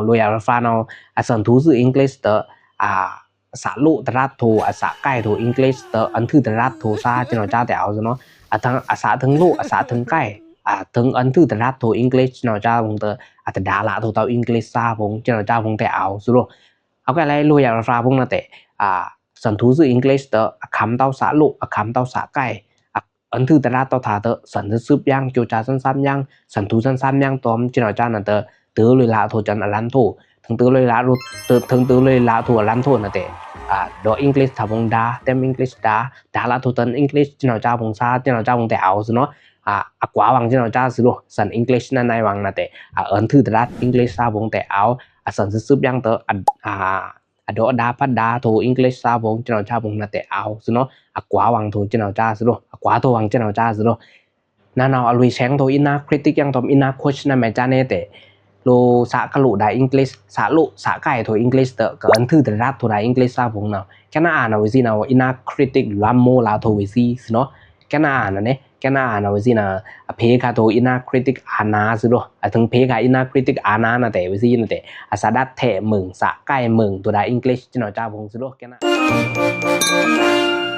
Royal Alpha ເນາະ ອາສັນທູຊື່ອັງກິດເຕີ ອາສະໂລຕະລັດໂທ ອາສະໄກໂທອັງກິດເຕີ ອັນຖືຕະລັດໂທຊາ ເຈົ້າເນາະ ຈາແຕ່ເອົາຊະເນາະ ອາທັງ ອາສະເທິງໂລ ອາສະເທິງໄກ ອາເທິງອັນຖືຕະລັດໂທອັງກິດ ເຈົ້າເນາະ ຈາພົງເຕີ ອາຕະດາລະໂທເຕົາອັງກິດຊາພົງ ເຈົ້າເນາະ ຈາພົງແຕ່ເອົາຊະໂລ ເອົາກະໄລ Royal Alpha ພົງນະແຕ່ ອາສັນທູຊື່ອັງກິດເຕີ ອາຄຳເຕົ້າສະໂລ ອາຄຳເຕົ້າສະໄກ ອາ ອັນຖືຕະລາດເຕົ້າທາເຕີ ສັນຊຶບຍັງ ໂຈຈາສັນສາມຍັງ ສັນທູສັນສາມຍັງຕອມ ເຈົ້າເນາະ ຈານະເຕີ ເຕີເລີຍລະໂທຈັນອາລັນໂທ ເທິງເຕີເລີຍລະໂທ ເທິງເຕີເລີຍລະໂທອາລັນໂທນະແຕ່ ອາ ດອອັງກິດທາວົງດາ ແຕ້ມອັງກິດດາ ດາລະໂທຈັນອັງກິດ ເຈົ້າເນາະ ຈາວົງຊາ ເຈົ້າເນາະ ຈາວົງແຕ່ເອົາຊະເນາະ ອາ ອາກວາວັງ ເຈົ້າເນາະ ຈາຊະໂລ ສັນອັງກິດນະນາຍວັງນະແຕ່ ອາ ອັນຖືຕະລາດອັງກິດຊາວົງແຕ່ເອົາ ອາ ສັນຊຶບຍັງເຕີ ອາ ອາ ອາ ດອ ດາ ພັດ ດາ ໂທ ອັງກິດ ຊາວົງ ເຈົ້າເນາະ ຊາວົງ ນະແຕ່ ເອົາ ຊະເນາະ ອາ ກວາວັງ ໂທ ເຈົ້າເນາະ ຊາ ຊະໂລ ອາ ກວາໂທ ວັງ ເຈົ້າເນາະ ຊາ ຊະໂລ ນານາວ ອາ ລຸຍ ແຊງ ໂທ ອິນນາ ຄຣິຕິກ ຍັງ ໂທ ອິນນາ ໂຄຊ ນະ ແມຈາເນ ເຕ ໂລ ສາ ກະ ໂລ ດາ ອັງກິດ ສາ ໂລ ສາ ໄກ ໂທ ອັງກິດ ເຕີ ກະ ອັນຖື ຕະລາດ ໂທ ດາ ອັງກິດ ຊາ ວົງ ນາວ ແຄນ ອາ ນາ ເວຊີ ນາວ ອິນນາ ຄຣິຕິກ ລາ ໂມ ລາ ໂທ ເວຊີ ຊະເນາະ ແຄນ ອາ ນະເນ ແຄນ ອາ ນາ ເວຊີ ນາ ອາ ເພ ຄາ ໂທ ອິນນາ ຄຣິຕິກ ອາ ນາ ຊະໂລ ອາ ເທິງ ເພ ຄາ ອິນນາ ຄຣິຕິກ ອາ ນາ ນະແຕ່ ເວຊີ ນະແຕ່ ອາ ສາ ດາ ແທ ເມືງ ສາ ໄກ ເມືງ ໂຕ ດາ ອັງກິດ ເຈົ້າເນາະ ຈາ ວົງ ຊະໂລ ແຄນ ອາ